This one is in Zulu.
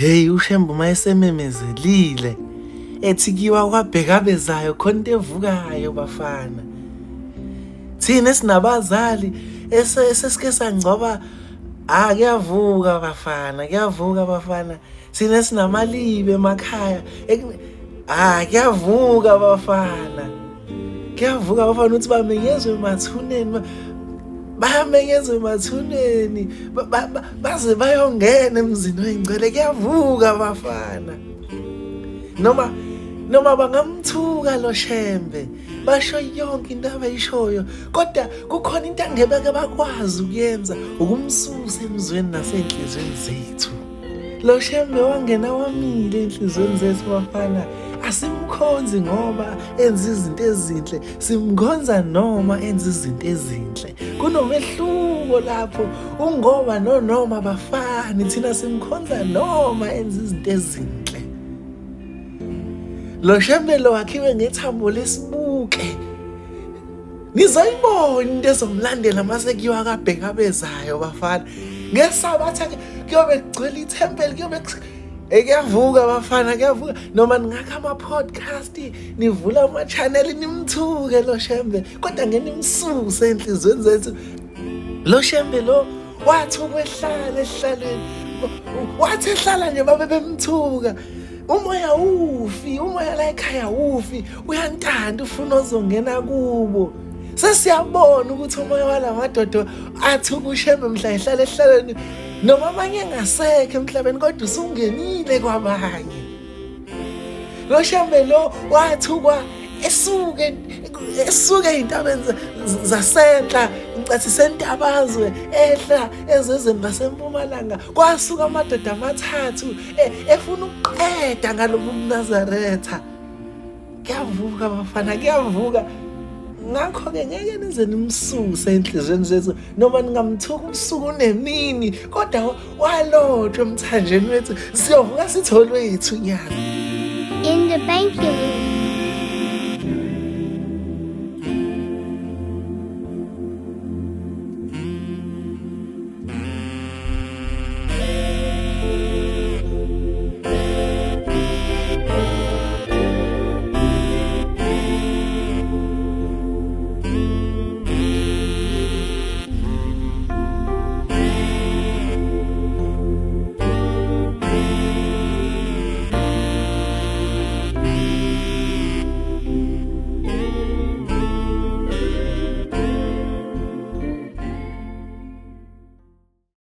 Hey uShembe uma esememezelile ethi kiwa kwabhekabezayo khona into evukayo bafana. Thina esinabazali esesike sangcoba ah kuyavuka bafana kuyavuka bafana thina sinamalibe emakhaya ah kuyavuka bafana kuyavuka bafana ukuthi bamenyezwe emathuneni bayamenyezwa emathuneni baze bayongena emzini oyingcwele kuyavuka bafana noma noma bangamthuka lo shembe basho yonke into abayishoyo kodwa kukhona into angebeke bakwazi ukuyenza ukumsusa emzweni nasey'nhliziyweni zethu lo shembe wangena wamile ey'nhliziyweni zethu bafana asimkhonzi ngoba enza izinto ezinhle simkhonza noma enza izinto ezinhle kunomehluko lapho ungoba nonoma bafani thina simkhonza noma enza izinto ezinhle Lo shembe lo wakhiwe ngethambo lesibuke. Nizoyibona into ezomlandela mase kuyiwa kabheka bezayo bafana. Ngesabatha kuyobe kugcwele ithempeli kuyobe kuyavuka bafana kuyavuka noma ningakha ama-podcast nivula ama-channel nimthuke lo shembe kodwa ngeke nimsuse enhliziyweni zethu lo shembe lo wathi ukwehlala esihlalweni wathi ehlala nje babe bemthuka umoya ufi umoya la ekhaya ufi uyantanta ufuna ozongena kubo sesiyabona ukuthi umoya wala madoda athi ukushembe mhla ehlala ehlalweni noma amanye engasekho emhlabeni kodwa usungenile kwabanye lo shembe lo wathukwa esuke esuke ey'ntabeni zasenhla ngicathi sentabazwe ehla ezezweni lasempumalanga kwasuka amadoda amathathu e, efuna ukuqeda ngalobu buNazaretha kuyavuka bafana kuyavuka ngakho-ke ngeke nize nimsuse enhliziyweni zethu noma ningamthuka ubusuku nemini kodwa walotshwa emthanjeni wethu siyovuka sitholwe yithu nyana In the banking room.